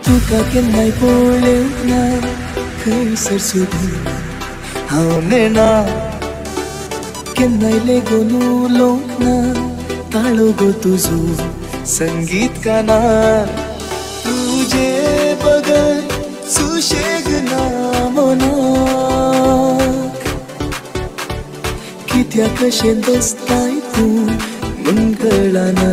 तुका केन्नाय पळोवंक ना खंयसर सुद्दां हांव नेणा, केन्नाय लेगून उलोवंक ना ताळो गो तुजो संगीत कानार. तुजे बगर सुशेग ना मनाक, कित्याक कशें दसताय तूं म्हूण कळना.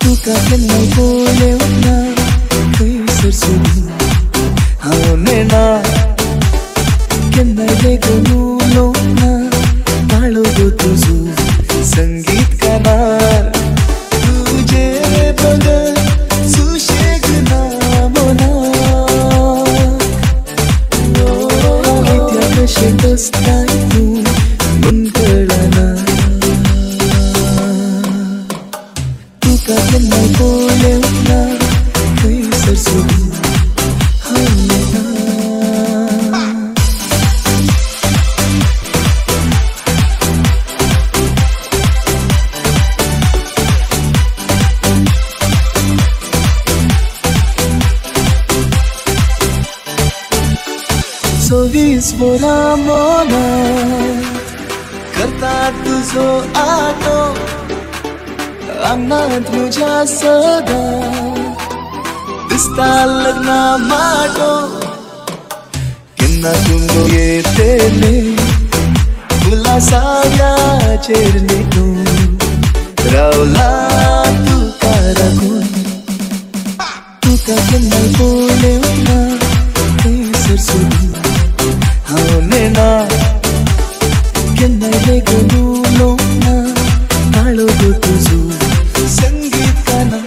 तुका केन्नाय पळोवंक ना खंयसर सुद्दां हांव नेणा, केन्नाय लेगून उलोवंक ना ताळो गो तुजो संगीत कानार. तुजे बगर सुशेग ना मनाक, कित्याक कशें दसताय तूं म्हूण कळना. तुका केन्नाय पळोवंक ना खंयसर सुद्दां हांव नेणा. 24 वरां मनांत करता तुजो आटो, आंगणांत म्हज्या सदां दिसता लग्ना माटो. केन्ना तूं येतलें फुलां साव्याचेर लेटून रावला तुका राखून. तुका केन्नाय पळोवंक ना खंयसर सुद्दां हांव नेणा, केन्नाय लेगून उलोवंक ना ताळो गो तुजो संगीत कानार.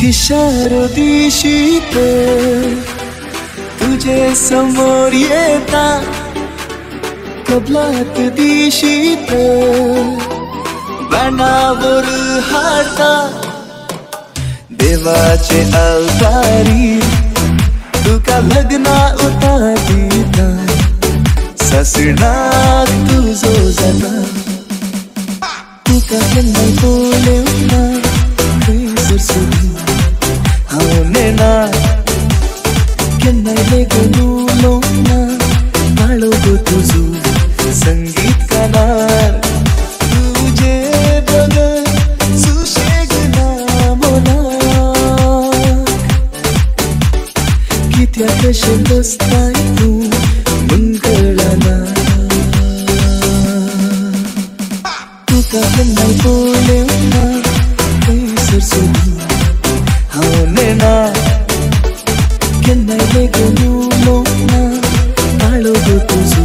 इशारो दिशीत तुजे समोर येता, कबलात दिशीत बाणावर हाडता. देवाचे अवतारी तुका लग्ना उतार दिता, सासणाक तुजो जाता. तुका केन्नाय पळोवंक ना खंयसर सुद्दां हांव नेणा, केन्नाय लेगून उलोवंक ना ताळो गो तुजो संगीत कानार. तुजे बगर सुशेग ना मनाक, कित्याक कशें दसताय तूं म्हूण कळना. तुका केन्नाय पळोवंक ना खंयसर सुद्दां हांव नेणा, केन्नाय लेगून उलोवंक ना ताळो गो तुजो.